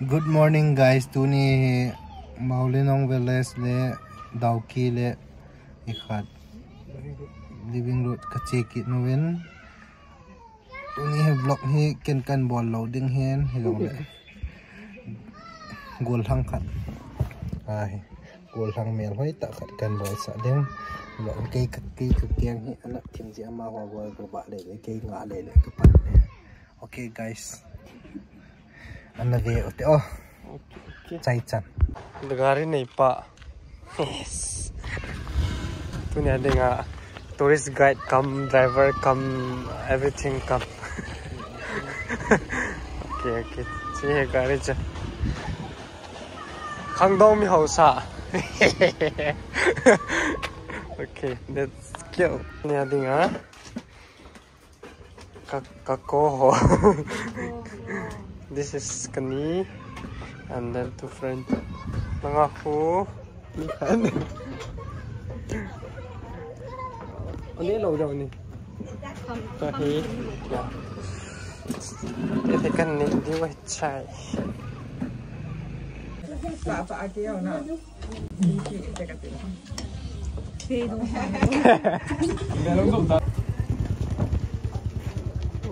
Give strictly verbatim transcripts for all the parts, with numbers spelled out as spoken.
Good morning, guys. Tuni hi Mawlynnong Village le Dawki le ikhat Living Road kache kit uvin. Tuni hi vlog hi ken kabol lou ding ahin, hijongle gollhang khat. Ahi, gollhang melhoi tah khat kabolsah ding. Vlog kei ka, kei kakeng hi ana thim ji, amaho bol bol ba le le, kei nga le le kapan le. Okay, guys. Ana ve ute o. Okay, okay. Chai chan. Gari neipa. Yes. Tunia dinga tourist guide cum driver cum everything cum. Okay, okay. Hiche hi gari chu. Khangdong mi haosa. Okay, let's go. Tunia dinga. Ka, ka ko ho. This is kani. And then two friends. Nanga hu. Ni khan. Ani lo jao ni. Ka hi. Ya. Te te kan ni di wa chai. Pa, pa, ake yo na.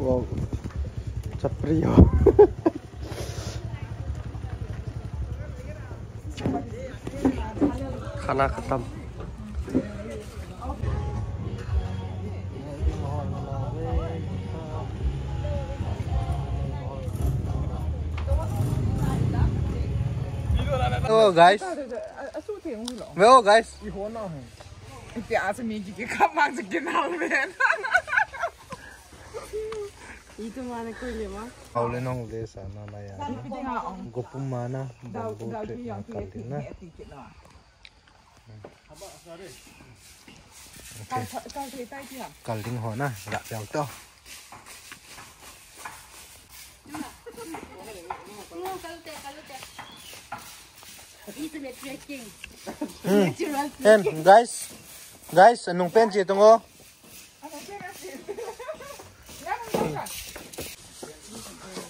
Wow. Chapri ho. खाना खत्म। Oh, guys. Well, guys. Mawlynnong Village na na ya. Gopuma na, bamboo tree na kal ding na. Okay. Kal ding ho na, ga piao to. Hmm. Ken, guys. Guys, anung pen chi tung o.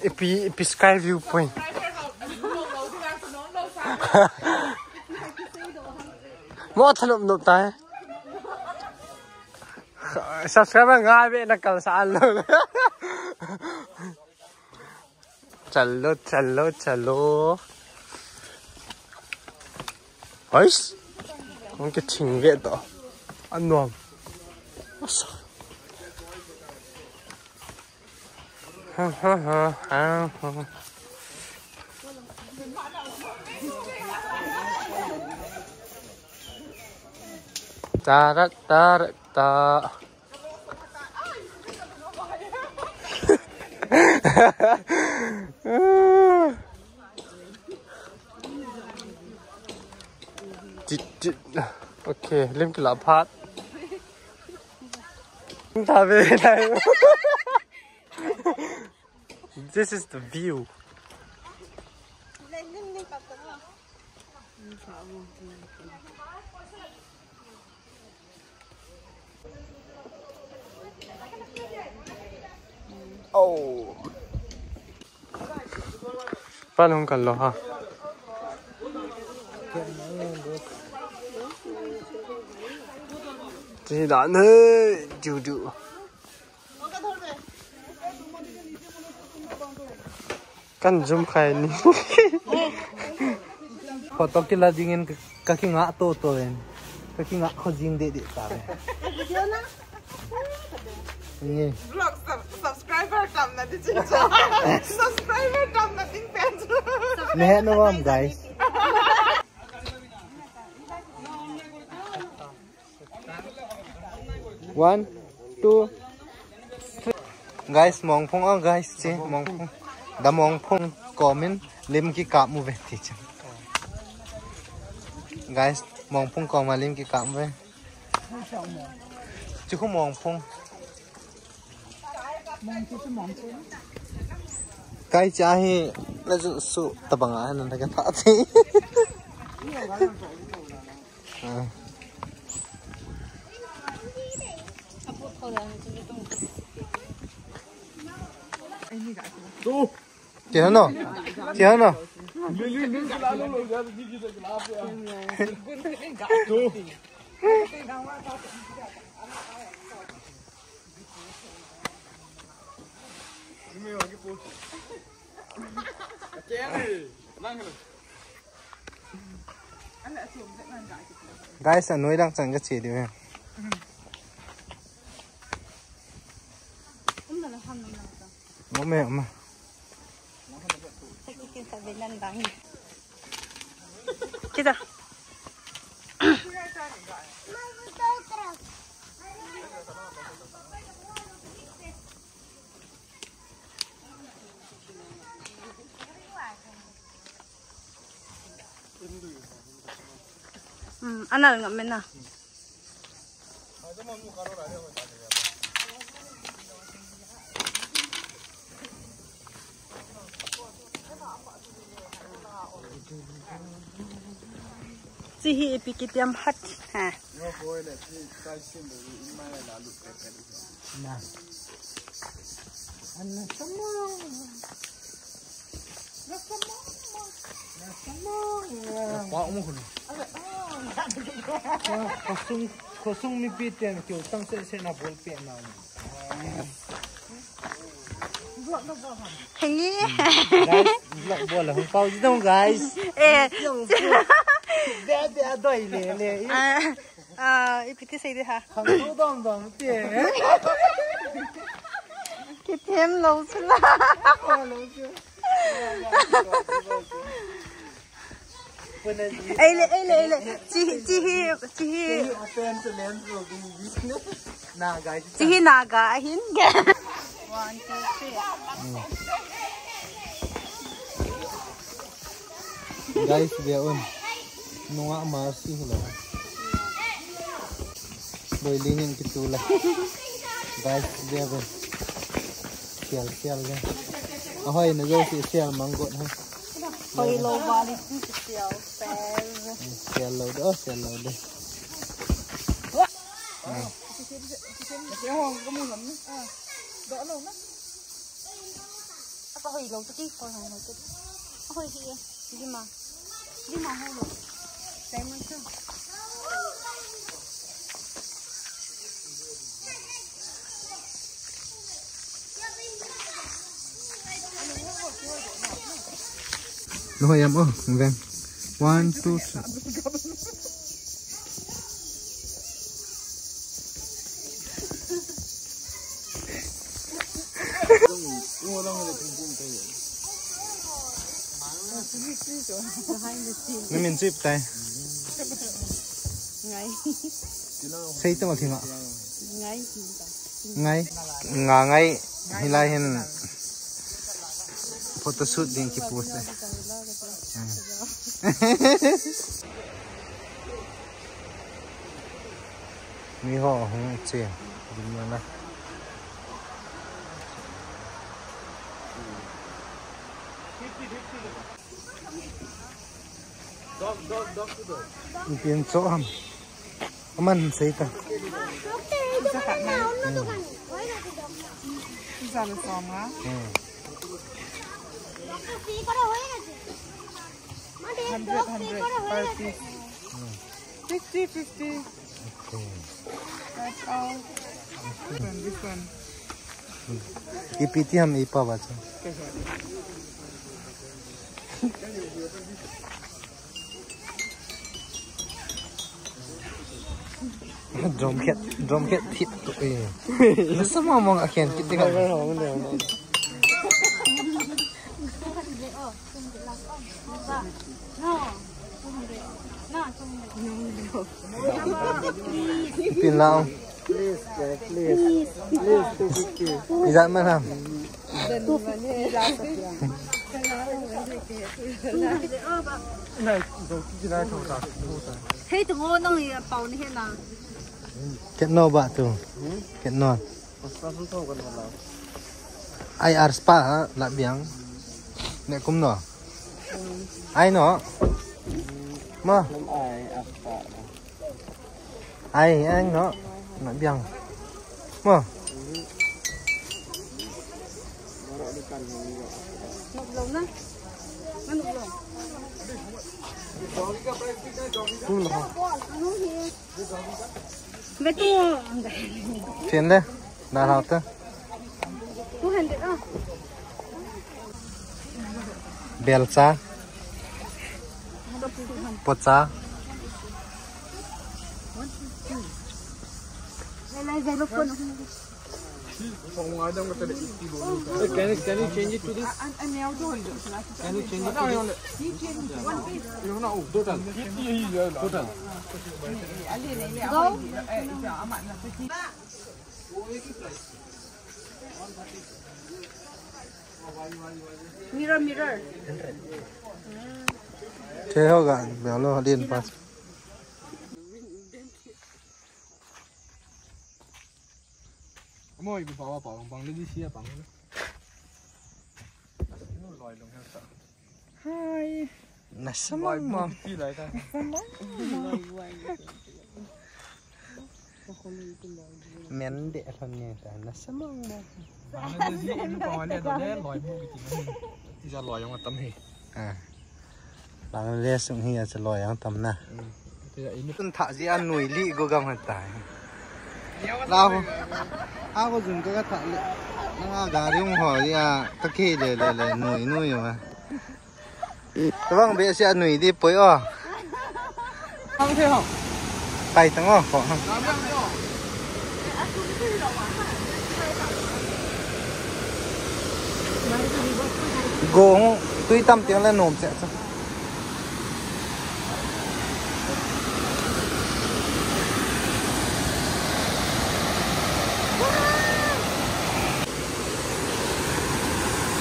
Ipi, ipi sky view point. Mo thanop nop tai. Subscriber nga be na kal sa an lo. Chalo, chalo, chalo. Hais. Kong ke thing ve to. Anuam. Ha, ha, ha, ha, ha. Tarat, tarat, ta. Tit, tit. Okay, lim kila phat. Ta ve, ta ve. This is the view. Oh. Pan hung kal lo ha. Ti da ne, du du. Kan zoom khai ni. Photo kila dingin ka, ka kinga to to in. Ka kinga kho jing de de ta ve. Ni. Vlog sub-, subscriber tam na di chin cha. Subscriber tam na ding pen chu. Ne no am, guys. One, two, three. Guys, Mongphung, oh, guys, chi, Mongphung. Da Mongphung komin lim kikap mu ve, ti chi. Guys, Mongphung koma lim kikap mu ve. Chi khu Mongphung. Kai cha hi, na ju su tabang a, na ka tha ti. Ah. Ti hano? Ti hano? Guys, anoi lang chan kache diu he. Mo me ma. Kita. Hmm, anal ngam mena. Chihi ipi kitiam hat. Ha. Na. Ana sama. Na sama. Na sama. Pa umu kunu. Khosung, khosung mipi ten kiu tang se se na bol pe na. Hengi. Guys, vlog bol la hung pau ji dong, guys. Eh. Be be a doi le le. Ah, ah, ipi ti sei de ha. Khang tu dong dong ti. Kithem lo chu la. Ei le, ei le, ei le. Chihi, chihi, chihi. Open to men's room. Na, guys. Chihi Naga ahin. One, two, three. Guys, dia un. Nunga masi hula. Boiling in kitu la. Guys, dia un. Sial, sial le. Ahoi, na jo si sial manggot ha. Hoi lo ba le si sial, sial. Sial lo de, oh, sial lo de. Ah. Apa hoi lo tu ki, hoi lo tu. Hoi hi, lima. Lima hoi lo. Sai mo tu. Nahoi em o, veng. One, two, three. Namin chu ipi tai? Ngai. Sei tong thima. Ngai. Ngai. Nga ngai. Hilai hin photoshoot ding kipost e. Mi ho hung che. Ding na. Ipi cho ham. Aman sei ta. Isa khat na. Isa le som nga. Hmm. Hundred, hundred per piece. Hmm. Fifty, fifty. Okay. That's all. This one, this one. Ipi ti ham ipa ba chu. Drum kit, drum kit thip tu e. Nasa mong mong a khen kit ka. Pin lao. Please, guys, please. Please, two fifty. Ijat man ham. Hei, tu ngo nong i pau ni he na. Ket no ba tu. Ket no. Ai ar spa ha, la biang. Ne kum no. Ai no. Ma. Ai, ai no. Na biang. Mo. Nop lo na. Na nop lo. Chen de, na rao te. Two hundred ah. Belcha. Pocha. Can you, can you change it to this? Can you change it to this? No, no, no, total. Total. Go. Mirror, mirror. Che ho ga, bia lo din pa. Moi bu pa pa pang pang le di sia pang. Loi long ha sa. Hai. Na samang mo. Ti lai ta. Samang. Men de lhon ne ta na samang mo. Bang le di in ko le do le loi bu ki ti. Ti ja loi yong tam he. Ah. Bang le sung hi a cha loi yong tam na. Ti ja in. Tun tha ji a nui li go gam ha ta. La ho. A go jun ka ka tha le. Na ga ri ho ya ka ke le le le nui nui ma. Tavang be sia nui di poi o. Hang the ho. Pai tang o ko. Go tui tam tiang le nom che cha.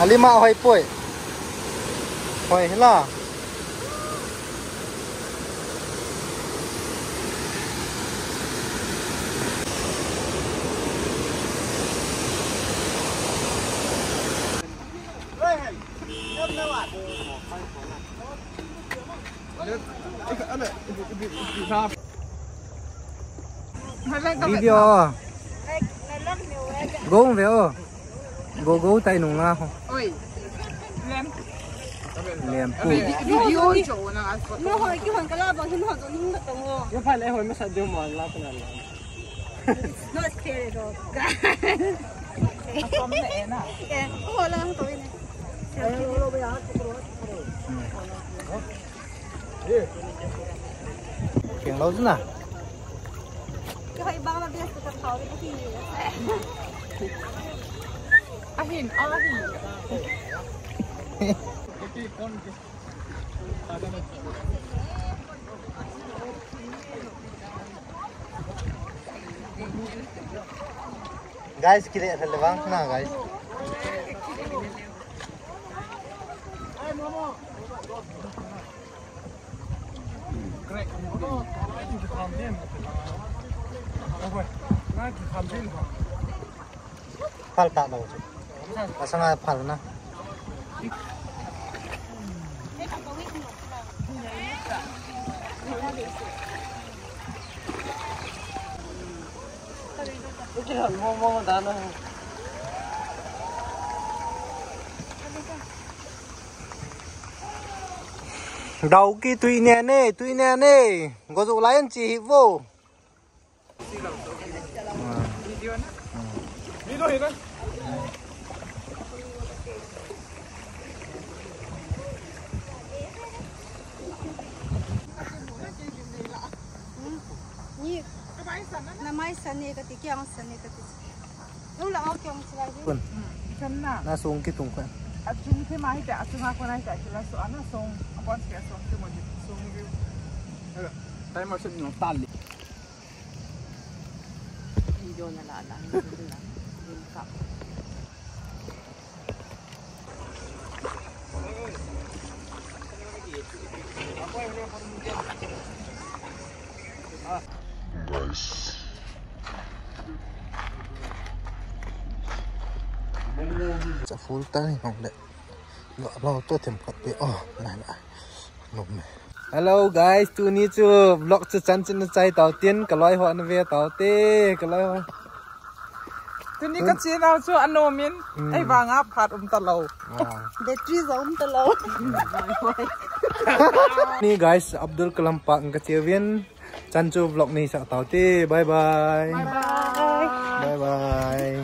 Alima hoi poi. Hoi hila. Video. Go ve o. Go go tai nung la ho. Oi. Lem. Lem pu. Video jo na. No ho ki hon kala ba hin ho jo nung da tong ho. Yo phai le ho ma sa jo ma la pa na la. No scare do. Kom le na. Ke ho la to ne. Keng lo na. Ke hoi bang na bias ka thau ni ki. Ahin, ahin. Guys, kile thale bang na guys. Phal ta lo chu. Asanga phal na. Dau ki tui ne ne, tui ne ne. Go zu lai an chi hi vo. Ni, na mai san ne kati, kiang san ne kati. Nung la au kiang chilai hi. Kun. Chan na. Na song ki tung kun. A chung the ma hi ta, a chung a ko na hi ta, kila so, ana song, a bon sia song ki mo ji, song ki. Hello. Tai ma sep no tal li. Video na la la. Video na la. Guys. Cha full time hong le. Lo, lo, to them khat pe. Oh, na, na. Nom me. Hello guys, tuni chu vlog chu chan chin na chai tau tin, ka loi ho na ve tau te, ka loi ho. Tuni ka chenau chu anom in, ei vang a phat um talou. Battery jong um talou. Ni guys, Abdul Kalam Park ka che uvin. Chan chu vlog nei sa tau te. Bye bye. Bye bye.